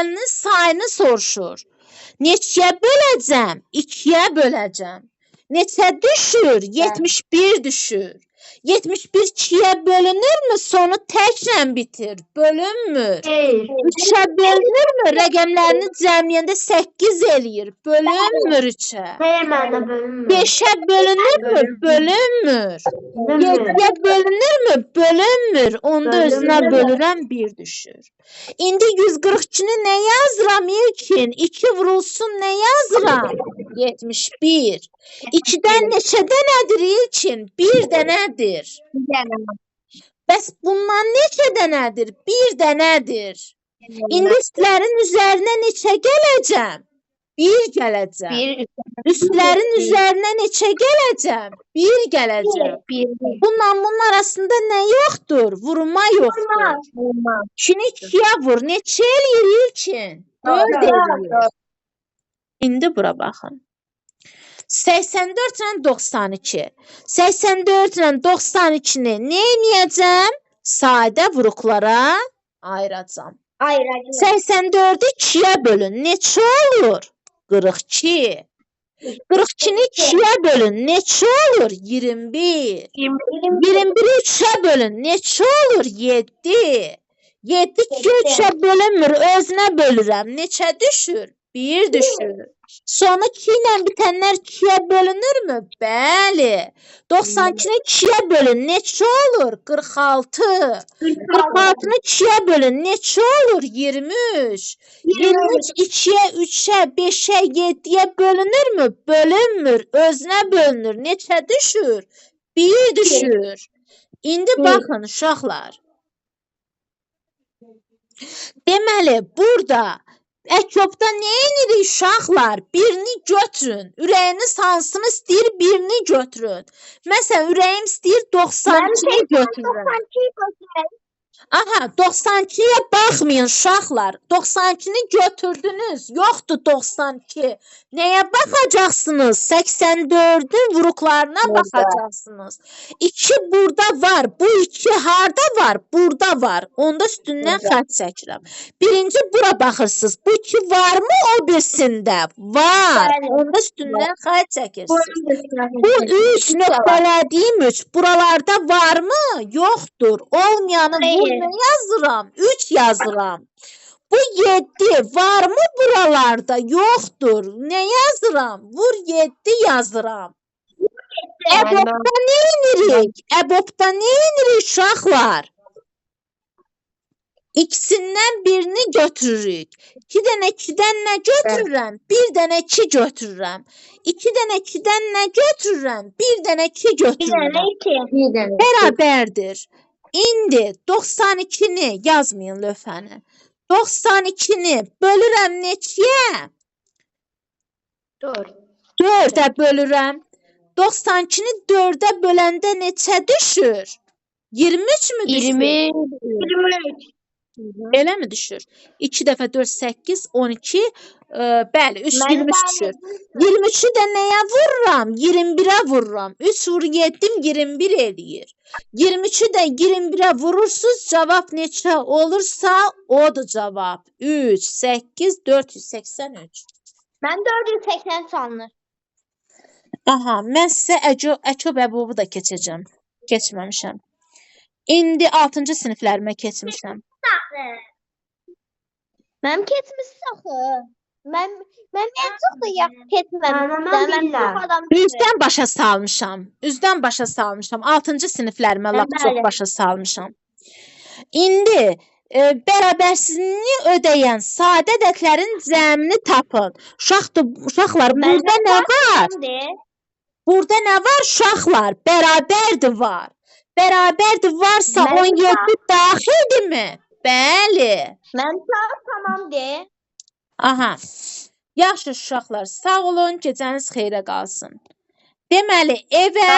Əvvəlinin sayını soruşur. Neçəyə böləcəm? 2-yə böləcəm. Neçə düşür? 71 düşür. 71 2-yə bölünürmü? Sonu təklə bitir. Bölünmür. Xeyr. 3-ə bölünürmü? Rəqəmlərini cəmləyəndə 8 eləyir. Bölünmür 3-ə. Xeyr, məndə bölünmür. 5-ə bölünürmü? Bölünmür. Bölünmür. 7-yə bölünürmü? Bölünmür. Onda özünə Bölünmür. bölürəm, 1 düşür. İndi 142-ni nə yazıram ilkin? 2 vurulsun nə yazıram? 71. 2-dən neçə dənədir ilkin? 1 dənədir. Bəs bundan neçə dənədir? 1 dənədir. İndi üstlərin üzərinə neçə gələcəm? 1 gələcəm. 1 Üstlərin üzərinə neçə gələcəm? 1 gələcəm. 1 Bununla bunun arasında nə yoxdur? Vurma yoxdur. 2-ni 2-yə vur. Neçə eləyir ilkin? 4 eləyir. İndi bura baxın. 84 ilə 92. 84 ilə 92-ni nə eləyəcəm? Sadə vuruqlara ayıracağam. Ayıracağam. 84-ü 2-yə bölün. Neçə olur? 42. 42-ni 2-yə bölün. Neçə olur? 21. 21-i 3-ə bölün. Neçə olur? 7. 7 2 3-ə bölünmür. Özünə bölürəm. Neçə düşür? 1 düşür. Sonu 2 ilə bitənlər 2-yə bölünürmü? Bəli. 92-ni 2-yə bölün. Neçə olur? 46. 46-nı 2-yə bölün. Neçə olur? 23. 23 2-yə, 3-ə, 5-ə, 7-yə bölünürmü? Bölünmür. Özünə bölünür. Neçə düşür? 1 düşür. İndi baxın uşaqlar. Deməli, burada əkobda nə edirik uşaqlar? Birini götürün. Ürəyiniz hansını istəyir, birini götürün. Məsələn, ürəyim istəyir 92-ni götürürəm. Aha, 92-yə baxmayın uşaqlar. 92-ni götürdünüz. Yoxdur 92. Nəyə baxacaqsınız? 84-ün vuruqlarına baxacaqsınız. 2 burada var. Bu 2 harda var? Burada var. Onda üstündən xətt çəkirəm. Birinci bura baxırsınız. Bu 2 varmı o birisində? Var. Onda üstündən xətt çəkirsiniz. Bu 3 nöqtələdiyim 3 buralarda varmı? Yoxdur. Olmayanı vur nə yazıram? 3 yazıram. Bu 7 varmı buralarda? Yoxdur. Nə yazıram? Vur 7 yazıram. Əbobda nə edirik? Əbobda nə edirik uşaqlar? İkisindən birini götürürük. 2 dənə 2-dən nə götürürəm? 1 dənə 2 götürürəm. 2 dənə 2-dən nə götürürəm? 1 dənə 2 götürürəm. 2. Bərabərdir. İndi 92-ni yazmayın lövhəni. 92-ni bölürəm neçəyə? 4. 4-ə bölürəm. 92-ni 4-ə böləndə neçə düşür? 23 mü düşür? 23. Elə mi düşür? 2 dəfə 4, 8, 12, bəli, 3, 23 düşür. 23-ü də nəyə vururam? 21-ə vururam. 3 vur 7, 21 eləyir. 23-ü də 21-ə vurursunuz, cavab neçə olursa, odur cavab. 3, 8, 483. Mən 480 alınır. Aha, mən sizə əkob əbobu da keçəcəm. Keçməmişəm. İndi 6-cı siniflərimə keçmişəm. Mənim keçmişsiz axı. Mən ən çox da yaxşı keçməmişəm. Mən bilirəm. Üzdən başa salmışam. Üzdən başa salmışam. 6-cı siniflərimə lap çox başa salmışam. İndi bərabərsizliyi ödəyən sadə ədədlərin cəmini tapın. Uşaqlar, burada nə var? Burada nə var uşaqlar? Bərabərdir var. Bərabərdir varsa 17 daxildirmi? Bəli. Mən tamamdır. Aha. Yaxşı uşaqlar, sağ olun, gecəniz xeyrə qalsın. Deməli, evə